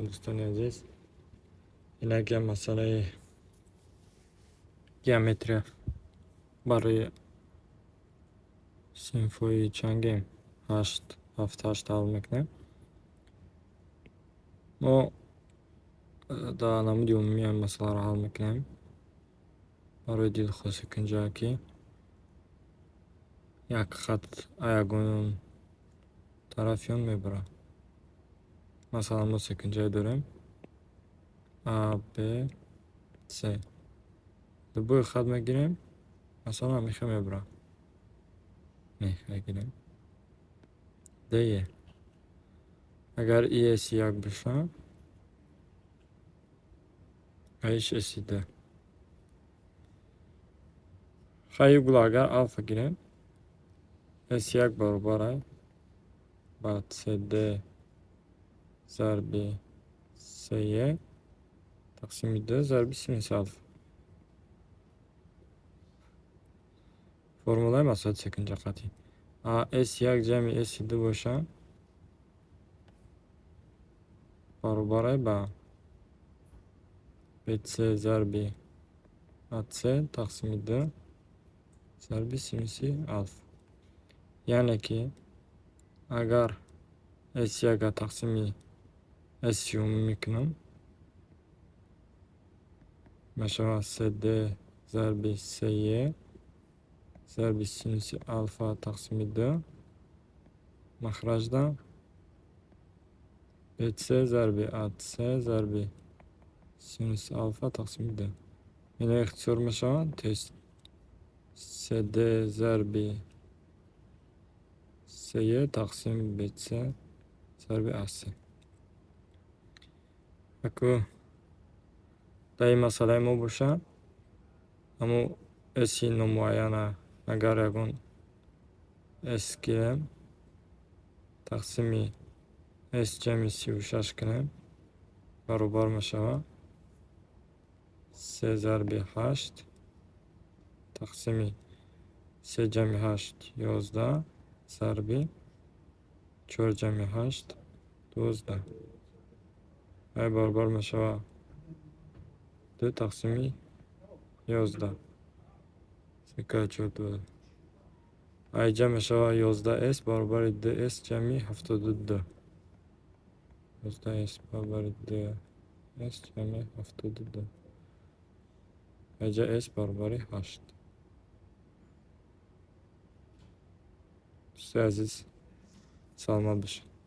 Дӯстони азиз. Инак, як масъалаи геометрия барои синфҳои чангем, ҳашт, ҳафт, ҳашт ҳал мекунем. Мо дар намуди умумӣ ҳамин масъаларо ҳал мекунем барои дилхоҳ секунҷае, ки як хат ягон тарафи он мебарад. Масалан, мо секунҷае дорем А, Б, С. Любой хат мегирем, масалан, ҳамин хел мебарад. Мегирем. Д. Агар и С як боша, а иш С д. Хай, угла агар алфа гирем, С як баробар ба CD зарби СЕ тақсими д зарби синуси алфа. Формулаи масоҳати секунҷақатӣ. А С як ҷамъи С ду боша, баробар ба БС зарби АС тақсими д зарби синуси алфа. Яъне ки агар С яка тақсими С умумӣ кунам, мешавад CD зарби СЕ зарби синуси алфа тақсими д, махраҷда БС зарби АС зарби синуси алфа тақсими д. Ино ихтисор мешаванд, то есть CD зарби СЕ тақсими БС зарби АС. Аку дар ин масъалаи мо боша, ҳамун С номуайяна агар ягон С гирем, тақсими С ҷамъи 36 кунем, баробар мешавад се зарби ҳашт тақсими се ҷамъи ҳашт 11 зарби чор ҷамъи ҳашт 12. Ай баробар мешавад ду тақсими 11. Сека чор ду. Ай ҷамъ мешавад 11 С баробари д С ҷамъи 72. 11 С баробари д С ҷамъи 72. Айҷа С баробари ҳашт. Дӯстои азиз, саломат бошед.